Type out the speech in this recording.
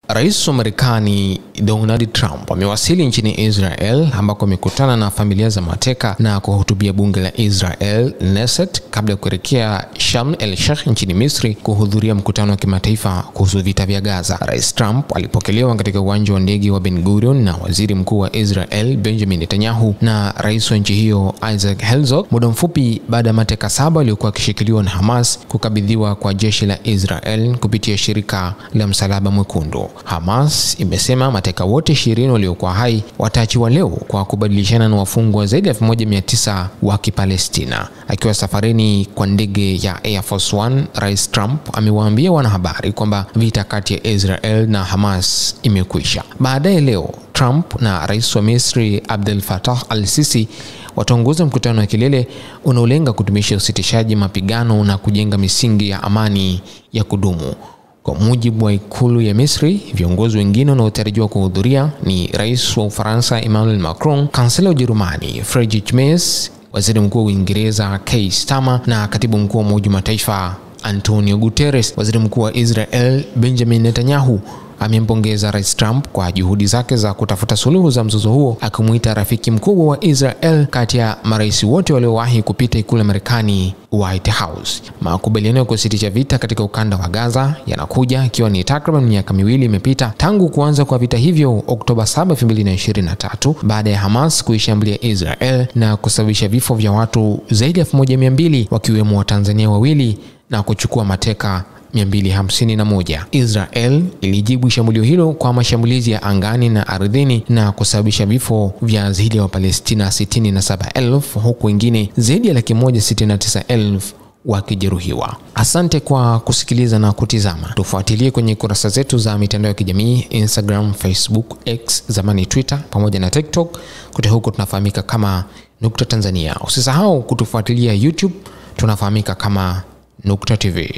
Rais wa Marekani Donald Trump amewasili nchini Israel ambako amekutana na familia za mateka na kuhutubia bunge la Israel Knesset kabla ya kuelekea Sharm el Sheikh nchini Misri kuhudhuria mkutano wa kimataifa kuhusu vita vya Gaza. Rais Trump alipokelewa katika uwanja wa ndege wa Ben Gurion na Waziri Mkuu wa Israel Benjamin Netanyahu na Rais wa nchi hiyo Isaac Herzog muda mfupi baada ya mateka 7 waliokuwa wakishikiliwa na Hamas kukabidhiwa kwa jeshi la Israel kupitia shirika la Msalaba Mwekundu. Hamas imesema mateka wote 20 waliokuwa hai wataachiwa leo kwa kubadilishana na wafungwa zaidi ya 1900 wa Kipalestina. Akiwa safarini kwa ndege ya Air Force One, Rais Trump amewaambia wanahabari kwamba vita kati ya Israel na Hamas imekwisha. Baadaye leo, Trump na Rais wa Misri Abdel Fattah al-Sisi wataongoza mkutano wa kilele unaolenga kudumisha usitishaji mapigano na kujenga misingi ya amani ya kudumu. Kwa mujibu wa ikulu ya Misri, viongozi wengine wanaotarajiwa kuhudhuria ni Rais wa Ufaransa Emmanuel Macron, Kansela wa Ujerumani Friedrich Merz, Waziri Mkuu wa Uingereza Keir Starmer na Katibu Mkuu wa Umoja wa Mataifa Antonio Guterres. Waziri Mkuu wa Israel Benjamin Netanyahu amempongeza Rais Trump kwa juhudi zake za kutafuta suluhu za mzozo huo, akimuita rafiki mkubwa wa Israel kati ya marais wote waliowahi kupita ikulu ya Marekani, White House. Makubaliano ya kusitisha vita katika ukanda wa Gaza yanakuja ikiwa ni takriban miaka miwili imepita tangu kuanza kwa vita hivyo Oktoba 7, 2023 baada ya Hamas kuishambulia Israel na kusababisha vifo vya watu zaidi ya 1200 wakiwemo Watanzania wawili na kuchukua mateka 251. Israel ilijibu shambulio hilo kwa mashambulizi ya angani na ardhini na kusababisha vifo vya zaidi ya Wapalestina 67,000 huku wengine zaidi ya 169,000 wakijeruhiwa. Asante kwa kusikiliza na kutizama. Tufuatilie kwenye kurasa zetu za mitandao ya kijamii, Instagram, Facebook, X, zamani Twitter, pamoja na TikTok. Kote huko tunafahamika kama Nukta Tanzania. Usisahau kutufuatilia YouTube, tunafahamika kama Nukta TV.